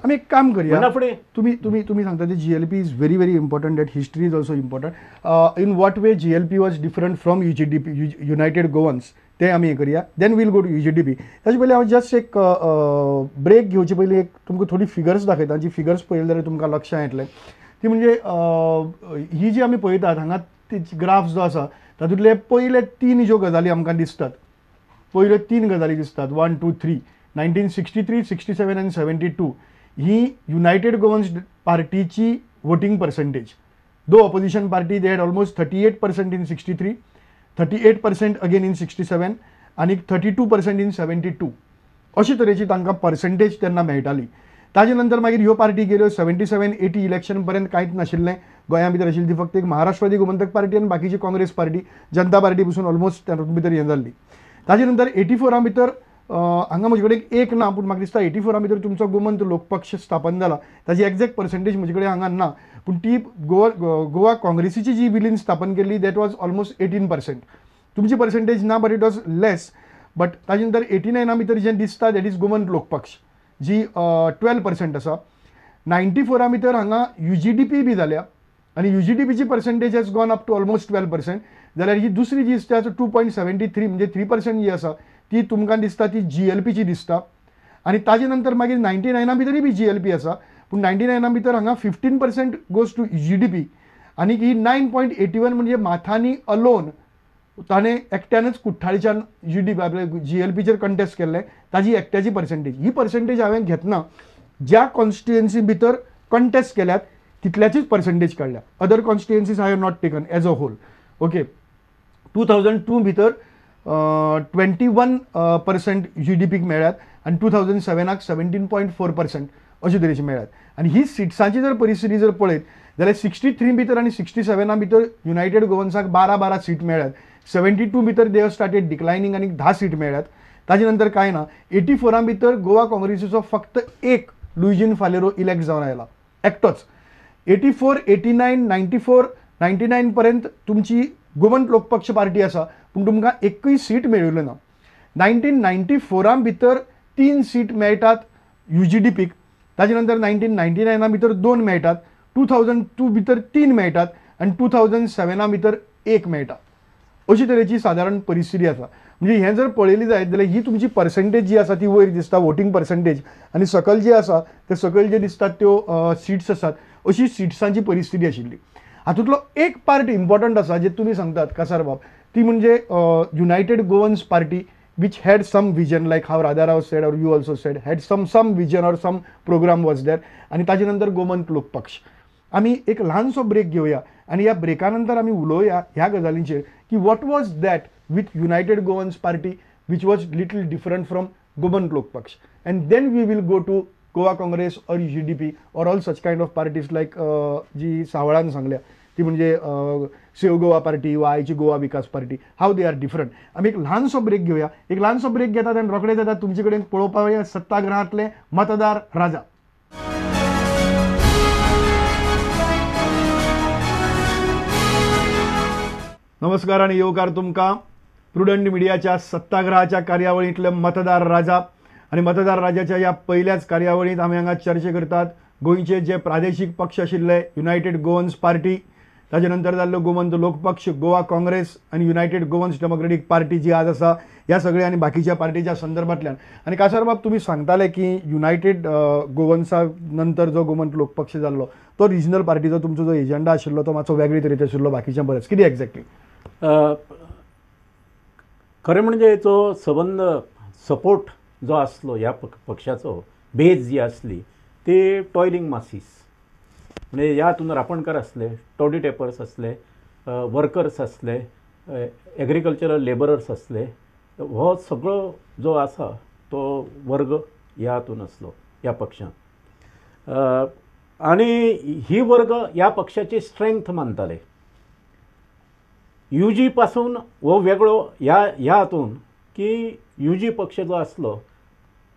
आमी एक काम करया, तुमी तुमी तुमी सांगता ते GLP is very very important, that history is also important. In what way GLP was different from UGDP, United Goans, ते आमी हें करया, then we'll go to UGDP. ताचे पयलीं हांव जस्ट एक ब्रेक घेवचे पयलीं एक तुमकां थोडी फिगर्स दाखयता, जी फिगर्स पळयली जाल्यार तुमकां लक्षांत येतलें. ती म्हणजे ही जी आमी पळयतात हांगा ग्राफ जो आसा तातूंतले पयले तीन ज्यो गजाली आमकां दिसतात, पयल्यो तीन गजाली दिसतात 1 2 3 1963, 67 आनी 72 ही युनायटेड गोवन्स पार्टीची voting percentage. Though opposition party they had almost 38% in 63, 38% again in 67 आनी 32% इन 72 अशे तरेची तांकां पर्संटेज तेन्ना मेळटाली. ताजे नंतर मागीर ह्यो पार्टी गेल्यो 77 80 इलेक्शन पर्यंत कांयच नाशिल्लें. गोंया भितर आशिल्ली ती फक्त एक महाराष्ट्रवादी गोमंतक पार्टी आनी बाकीची काँग्रेस पार्टी, जनता पार्टी पसून ऑलमोस्ट तातूंत भितर हें जाल्ली. ताजे नंतर 84 भितर हांगा म्हजे कडेन एक ना, पूण म्हाका दिसता 84 भितर तुमचो गोमंत लोकपक्ष स्थापन जाला. ताजी एग्जॅक्ट पर्संटेज म्हजे कडेन हांगा ना, पूण ती गोवा गोवा काँग्रेसीची जी विलीन स्थापन केल्ली that was almost 18%. तुमची पर्संटेज ना, but it was less. But ताजे नंतर 89 भितर जें दिसता that is Gomant Lokpaksh जी 12% आसा. 94 भितर हांगा UGDP बी जाल्या आनी UGDPची percentage has gone up to almost 12%. जाल्यार ही दुसरी जी दिसता 2.73 म्हणजे 3% जी आसा ती तुमकां दिसता ती GLPची दिसता. आनी ताजे नंतर मागीर 99 भितरूय बी GLP आसा, पूण 99 भितर हांगा 15% गोज टू UGDP आनी ही 9.81 म्हणजे माथानी अलोन ताणें एकट्यानच कुठ्ठाळीच्यान UDP आपल्या GLPचेर कंटेस्ट केल्लें, ताजी एकट्याची पर्संटेज. ही पर्संटेज हांवें घेतना ज्या कॉन्स्टिट्युएन्सी भितर कंटेस्ट केल्यात तितल्याचीच पर्संटेज काडल्या. Other constituencies I have not taken as a whole. Okay, 2002 भितर 21% UDPक मेळ्ळ्यात आनी 2007 17.4% अशे तरेची मेळ्ळ्यात. आनी ही सिट्सांची जर परिस्थिती जर पळयत जाल्यार 63 भितर आनी 67 भितर युनायटेड गोवन्साक 12-12 सीट मेळ्ळ्यात. 72 भितर they have started declining आनी 10 सीट मेळ्ळ्यात. ताजे नंतर कांय ना. 84 भितर गोवा काँग्रेसीचो फक्त एक लुईजीन फालेरो इलेक्ट जावन आयला, एकटोच. 84, 89, 94, 99 पर्यंत तुमची गोमंत लोकपक्ष पार्टी आसा, पूण तुमकां एकूय सीट मेळिल्ली ना. 1994 भितर 3 सीट मेळटात UGDPक, ताजे नंतर 1999 भितर 2 मेळटात, 2002 भितर 3 मेळटात आनी 2007 भितर 1 मेळटा. अशी तरेची सादारण परिस्थिती आसा. म्हणजे हें जर पळयली जायत जाल्यार ही तुमची पर्संटेज जी आसा ती वयर दिसता वोटींग पर्संटेज, आनी सकयल जी आसा ते सकयल जे दिसतात त्यो सिट्स आसात. अशी सिट्सांची परिस्थिती आशिल्ली. हातूंतलो एक पार्ट इम्पॉर्टंट आसा जे तुमी सांगतात कासारबाब, ती म्हणजे United Goans party which had some vision, like how Radha Rao said or you also said, had some vision or some programme was there. आनी ताजे नंतर गोमंत लोकपक्ष. आमी एक ल्हानसो ब्रेक घेवया आनी ह्या ब्रेका नंतर आमी उलोवया ह्या गजालींचेर की what was that with United Goans party which was little different from Gomant Lokpaksh, and then we will go to Goa Congress or UGDP or all such kind of parties like जी सावळान सांगल्या ती म्हणजे save Goa party वा आयची Goa Vikas party, how they are different. आमी एक ल्हानसो break घेवया. एक ल्हानसो ब्रेक घेतात आनी रोखडे जातात तुमचे कडेन पळोवपाक सत्ताग्रहांतले मतदार राजा. नमस्कार आनी येवकार तुमकां प्रुडंट मिडियाच्या सत्ताग्रहाच्या कार्यावळींतले मतदार राजा. आनी मतदार राजाच्या ह्या पयल्याच कार्यावळींत आमी हांगा चर्चा करतात गोंयचे जे प्रादेशीक पक्ष आशिल्ले युनायटेड गोवन्स पार्टी, ताजे नंतर जाल्लो गोमंत लोकपक्ष, गोवा काँग्रेस आनी युनायटेड गोवन्स डेमोक्रेटीक पार्टी जी आज आसा, ह्या सगळ्या आनी बाकीच्या पार्टीच्या संदर्भांतल्यान. आनी कासारबाब तुमी सांगताले की युनायटेड गोवन्सा नंतर जो गोमंत लोकपक्ष जाल्लो तो रिजनल पार्टीचो तुमचो जो एजंडा आशिल्लो तो मातसो वेगळे तरेचो आशिल्लो बाकीच्या परस, कितें एग्जॅक्टली? खरें म्हणजे जो सबंद सपोर्ट जो आसलो ह्या पक्षाचो, बेज जी आसली ती टॉयलिंग मासीस, म्हणजे ह्या हातून रापणकार आसले, टॉडी टेपर्स आसले, वर्कर्स आसले, एग्रीकल्चरल लेबरर्स आसले, हो सगळो जो आसा तो वर्ग ह्या हातून आसलो ह्या पक्षान. आनी ही वर्ग ह्या पक्षाची स्ट्रेंथ मानताले. युजी पासून हो वेगळो ह्या ह्या हातून की युजी पक्ष जो आसलो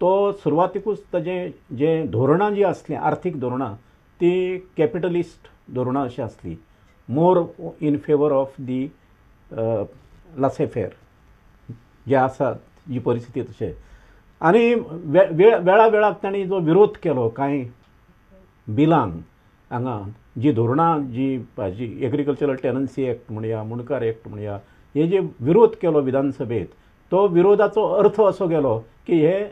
तो सुरवातीकूच ताजें जें धोरणां जीं आसलीं, आर्थीक धोरणां, ती कॅपिटलिस्ट धोरणां अशीं आसलीं, more in favour of the laissez faire जे आसा जी परिस्थिती तशें. आनी वेळा वेळाक तांणी जो विरोध केलो कांय बिलांग हांगा जी धोरणां जी जी एग्रीकल्चरल टेनन्सी एक्ट म्हणया, मुंडकार एक्ट म्हणया, हे जे विरोध केलो विधानसभेत तो विरोधाचो अर्थ असो गेलो की हे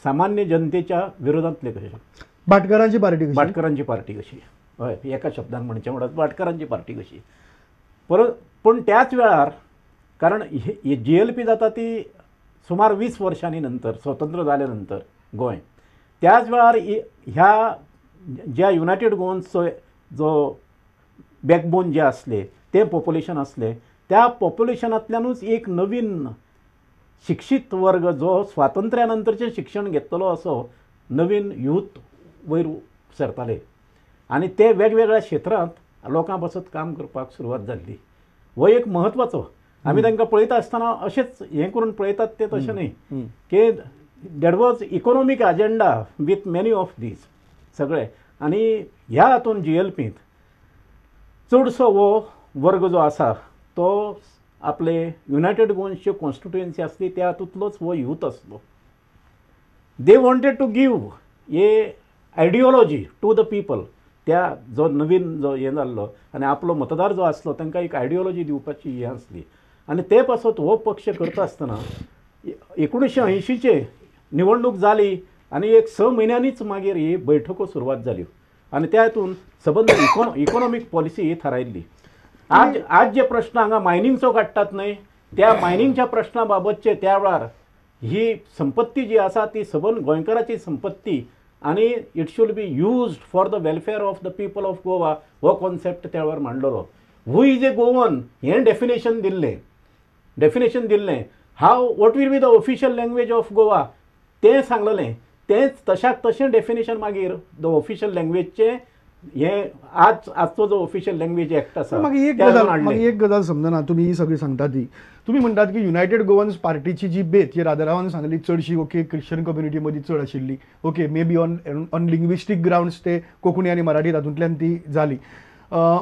सामान्य जनतेच्या विरोधांतले कशे. भाटकारांची पार्टी, भाटकारांची पार्टी कशी, हय एका शब्दान म्हणचें म्हणत भाटकारांची पार्टी कशी. परत पूण त्याच वेळार कारण ही जी एल पी जाता ती सुमार 20 वर्षांनी नंतर स्वतंत्र जाल्या नंतर गोंय, त्याच वेळार ह्या ज्या युनायटेड गोवन्सचो जो बॅकबोन जे आसले ते पॉप्युलेशन आसले त्या पॉप्युलेशनांतल्यानूच एक नवीन शिक्षीत वर्ग जो स्वातंत्र्या नंतरचें शिक्षण घेतलो असो नवीन यूथ वयर सरताले आनी ते वेगवेगळ्या क्षेत्रांत लोकां पासत काम करपाक सुरवात जाल्ली. हो एक म्हत्वाचो आमी तांकां पळयता आसतना अशेंच हें करून पळयतात ते तशें न्ही की that was economic agenda with many of these सगळे. आनी ह्या हातून जी एल पींत चडसो हो वर्ग जो आसा तो आपले युनायटेड गोवन्सच्यो कॉन्स्टिट्युएन्सी आसली त्या हातूंतलोच हो यूथ आसलो. They wanted to give a ideology to the people. त्या जो नवीन जो हें जाल्लो आनी आपलो मतदार जो आसलो तांकां एक आयडियोलॉजी दिवपाची हें आसली आनी ते पासत हो पक्ष करता आसतना 1980चे निवडणूक जाली आनी एक 6 म्हयन्यांनीच मागीर ही बैठको सुरवात जाल्यो आनी त्या हितून सबंद इकॉनॉमीक पॉलिसी ही थारायल्ली. आज आज जे प्रश्न हांगा मायनिंगचो काडटात न्हय त्या मायनिंगच्या प्रश्ना बाबतचे त्या वेळार ही संपत्ती जी आसा ती सबंद गोंयकाराची संपत्ती आनी it should be used for the welfare of the people of Goa हो कॉन्सेप्ट त्या वेळार मांडलेलो. Who is a Goan हें डेफिनेशन दिल्लें, डेफिनेशन दिल्लें. How what will be the official language of Goa तें सांगलेलें. तेंच तशाक तशें डेफिनेशन मागीर the official लँग्वेजचें हें आज आजचो जो ऑफिशियल लँग्वेज एक्ट आसा. मागीर एक गजाल, मागीर एक गजाल समजना तुमी ही सगळी सांगता ती. तुमी म्हणटात की युनायटेड गोवन्स पार्टीची जी बेत जी राधारावान सांगली चडशी ओके क्रिश्चन कम्युनिटी मदीं चड आशिल्ली, okay may be on on linguistic grounds ते कोंकणी आनी मराठी तातूंतल्यान ती जाली,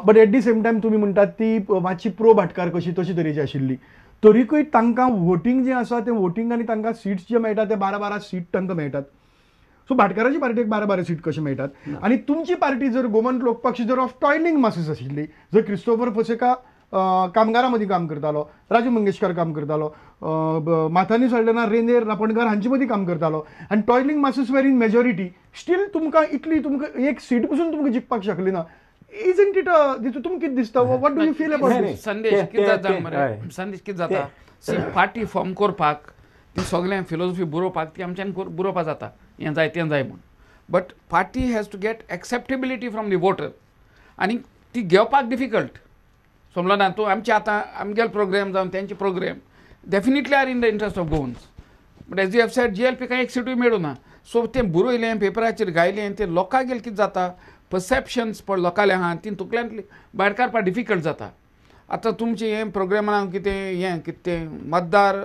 but at the same time तुमी म्हणटात ती मातशी प्रो भाटकार कशी तशी तरेची आशिल्ली. तरीकूय तांकां वोटींग जें आसा तें वोटींग आनी तांकां सिट्स जे मेळटा ते 12-12 सीट तांकां मेळटात. सो भाटकाराची पार्टीक 12-12 सीट कशें मेळटात आनी तुमची पार्टी जर गोमंत लोक पक्ष जर ऑफ टॉयलिंग मासीस आशिल्ली, जर क्रिस्टोफर फोसेका कामगारां मदीं काम करतालो, राजू मंगेशकर काम करतालो, माथानी साल्डना रेंदेर रापणकार हांचे मदीं काम करतालो आनी toiling masses were in majority, still तुमकां इतली तुमकां एक सीट पसून तुमकां जिखपाक शकली ना. इजंट it तुमकां कितें दिसता, what do you feel about this? Sandesh कितें जाता मरे, संदेश कितें जाता, सी पार्टी फॉर्म करपाक ती सगळें फिलोसॉफी बरोवपाक ती आमच्यान बरोवपाक जाता, हें जाय तें जाय म्हूण, but party has to get acceptability from the voter आनी ती घेवपाक डिफिकल्ट. समजलो ना तूं? आमचे आतां आमगेले प्रोग्राम जावन तेंचे program definitely are in the interest of Goans, but as you have said G L P कांय एक सिटूय मेळूं ना. सो तें बरयलें पेपराचेर गायलें तें लोकांगेर कितें जाता परसेप्शन्स पळय लोकांले आहा ती तुकल्यांतली भायर काडपाक डिफिकल्ट जाता. आतां तुमचें हें प्रोग्रामान कितें हें कितें तें मतदार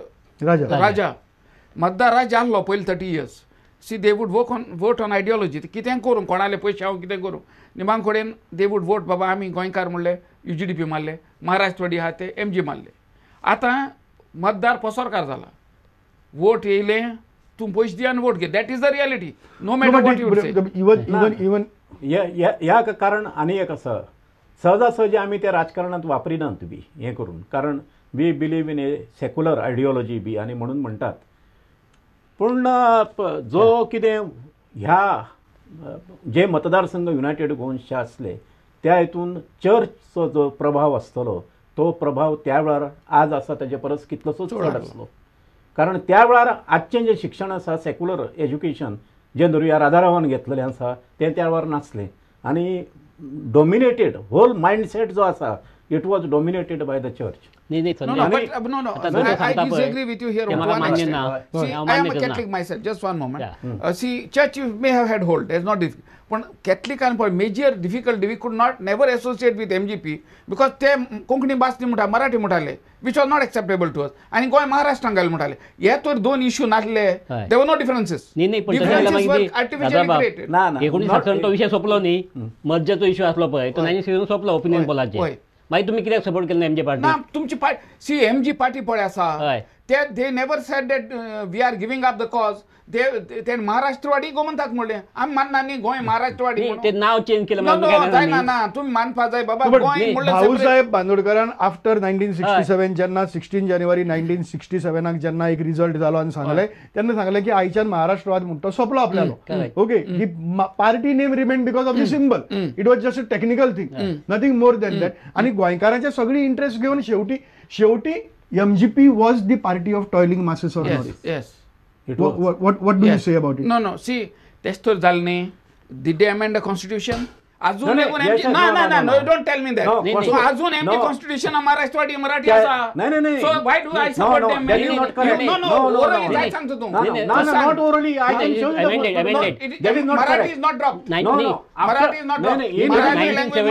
राजा मतदार राजा आहलो पयलीं 30 years. See they would work on vote on ideology, कितें करूं कोणाले पयशे हांव कितें करूं निमाण कडेन they would vote बाबा आमी गोंयकार म्हणले you G D P मारले, महाराष्ट्रवाडी आहा ते एम जी मारले. आतां मतदार पसरकार जाला, वोट येयले तूं पयशे दी आनी वोट घे, that is the reality no matter what you say. Even even ह्या कारण आनी एक आसा, सहजासहजी आमी ते राजकारणांत वापरिनात बी हें करून, कारण we believe in a secular ideology बी आनी म्हणून म्हणटात. पूण जो कितें ह्या जे मतदारसंघ युनायटेड गोवन्सचे आसले त्या हितून चर्चचो जो प्रभाव आसतलो तो प्रभाव त्या वेळार आज आसा ताजे परस कितलोसो चड आसलो. कारण त्या वेळार आजचें जें शिक्षण आसा सेक्युलर एज्युकेशन जें धरुया राधारावान घेतलेलें आसा तें त्या वेळार नासलें आनी डॉमिनेटेड होल मायंडसेट जो आसा it was dominated by the church. No, no, but no, no. I disagree with you here. To one extent. See, I am a Catholic myself. Just one moment. Yeah. See, church you may have had hold. It's not difficult. But Catholic and major difficulty we could not never associate with MGP because ते कोंकणी भास न्ही म्हणटा मराठी म्हणटाले, which was not acceptable to us. आनी गोंय महाराष्ट्रान घाल म्हणटाले. हे तर दोन इश्यू नासले. There were no differences. न्ही न्ही, पण differences were artificially created. ना ना, 1960 तो विशय सोंपलो न्ही, मर्जाचो इश्यू आसलो पळय तो 1960 सोंपलो ओपिनियन पोलाचेर. मागीर तुमी कित्याक सपोर्ट केलो एमजी पार्टी? ना, तुमची पार्टी सी एमजी पार्टी पळय आसा ते they never said that we are giving up the cause. ते महाराष्ट्रवादी गोमंतक म्हणलें आमी मानना न्ही गोंय महाराष्ट्रवादी, ते नाव चेंज केलें. जायना ना, तुमी मानपा जाय बाबा गोंय म्हणलें. भाऊसाहेब बांदोडकरान आफ्टर 1967 जेन्ना 16 जानेवारी 1967 जेन्ना एक रिजल्ट जालो आनी सांगलें, तेन्ना सांगलें की आयच्यान महाराष्ट्रवाद म्हणटा सोंपलो आपल्यालो. Okay, he party name remain because of the symbol, it was just a technical thing, nothing more than that. आनी गोंयकारांचे सगळी इंट्रस्ट घेवन शेवटी शेवटी MGP was the party of toiling masses or not? Yes. What do you say about it? No, no. See, तेच तर जालें न्ही. Did they amend the constitution? अजून ना ना ना, don't tell me that. So अजून एमजी कॉन्स्टिट्यूशन महाराष्ट्रवादी मराठी आसा. नाही नाही नाही. So why do I support them? That is not correct. No no, orally जाय सांगतो तू. ना ना, not orally. I can show you the that is not Marathi is not dropped. No no, Marathi is not dropped. Marathi language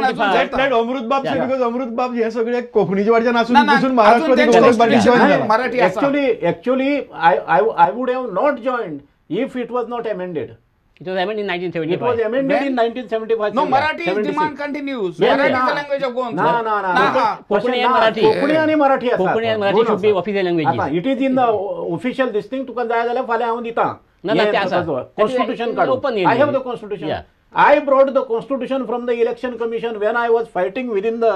let Amrit बाब से, because अमृत बाब हे सगळे कोकणीचे वाटच्यान आसून बसून महाराष्ट्रवादी गोमंतक पार्टी जॉईन जाला. मराठी आसा. Actually actually I I would have not joined if it was not amended. It was amended in 1975. It was amended in 1975. No, Marathi demand continues. Marathi is the language of Goa. ना ना ना, Konkani and Marathi. Konkani आणि मराठी आसा. Konkani and Marathi should be official languages. आता it is in the official this thing. तुका जाय जाल्यार फाल्यां हांव दिता ना ना, ते आसा कॉन्स्टिट्यूशन काडून. I have the constitution. I brought the constitution from the election commission when I was fighting within the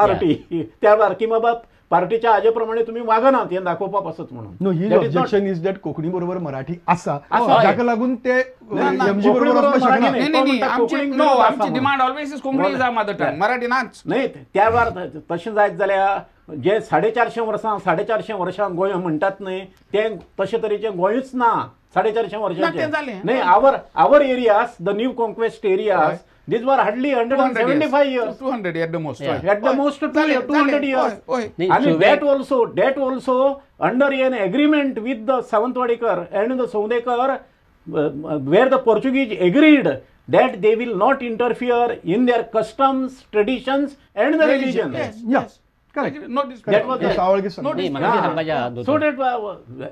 party. त्या बार की बाबा पार्टीच्या आजेप्रमाणे तुम्ही वागनात हे दाखोवपा पासत म्हणून. No, his objection is that Konkani बरोबर मराठी आसा, जाका लागून ते एमजी बरोबर वचपाक शकना. नाही नाही, आमची नो, आमची demand always is Konkani is our mother tongue, Marathi नाच. नाही, त्या वेळार तशें जायत जाल्यार जे 450 वर्सां 450 वर्सां गोंय म्हणटात न्ही, ते तशे तरेचें गोंयूच ना 450 वर्सांचें न्ही. Our our areas, the new conquest areas, these were hardly 175 years. 200 at the most. Yeah. At the most 200 years. And that also under an agreement with the Sawantwadikar and the Saundekar, where the Portuguese agreed that they will not interfere in their customs, traditions and the religion. Yes. Yeah. Correct. No dispute. That was the no dispute. So that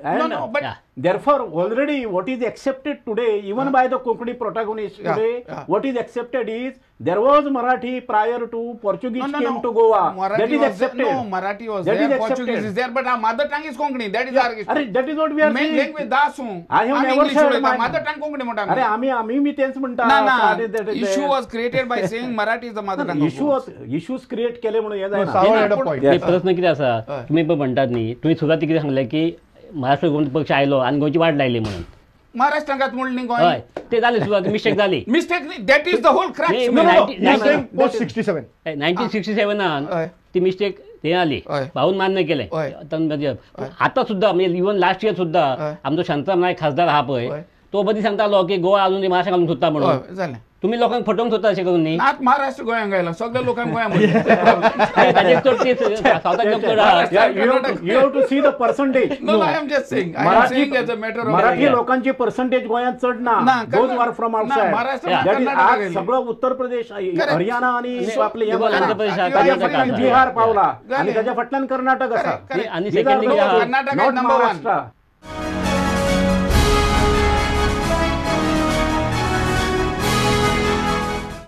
and no, but therefore already what is accepted today, even by the Konkani protagonists today, what is accepted is there was Marathi prior to Portuguese came to Goa. Marathi that is accepted. No, Marathi was there, Portuguese is there, but our mother tongue is Konkani. That is our अरे, that is what we are main saying. Language Dasu. I have never said my mother tongue Konkani म्हणता. अरे आम्ही आम्ही मी तेच म्हणता. ना ना, issue was created by saying Marathi is the mother tongue. Issues create केले म्हणून हे जायना. प्रश्न कितें आसा, तुमी पळय म्हणटात न्ही, तुमी सुरवाती कितें सांगलें की महाराष्ट्र गोमंतक पक्ष आयलो आनी गोंयची वाट लायली म्हणून. महाराष्ट्रांत म्हणलें न्ही गोंय. हय, ते जालें सुरवात मिस्टेक जाली. मिस्टेक न्ही, that is the whole crux. Post 67 1967 ती मिस्टेक ते आली, भाऊन मान्य केलें. आतां सुद्दां म्हणजे इवन लास्ट इयर सुद्दां आमचो शांताराम नायक खासदार आहा पळय, तो बदी सांगतालो की गोवा अजून महाराष्ट्राक घालूंक सोदता म्हणून. जालें, तुम्ही लोकांक फटोवंक सोदता अशें करून न्ही. नात महाराष्ट्र गोंयांक आयला, सगळ्या लोकांक गोंया. ताजेर चड सावथाक चड आहा. You have to see the percentage. No, I am just saying, I am saying as a matter of Marathi लोकांची पर्सेंटेज गोंयांत चड ना. Those are from outside. Maharashtra, आज सगळं उत्तर प्रदेश, हरियाणा आणि आपले बिहार पावला आणि त्याच्या फाटल्यान कर्नाटक आसा. आनी सेकंड कर्नाटक नंबर 1.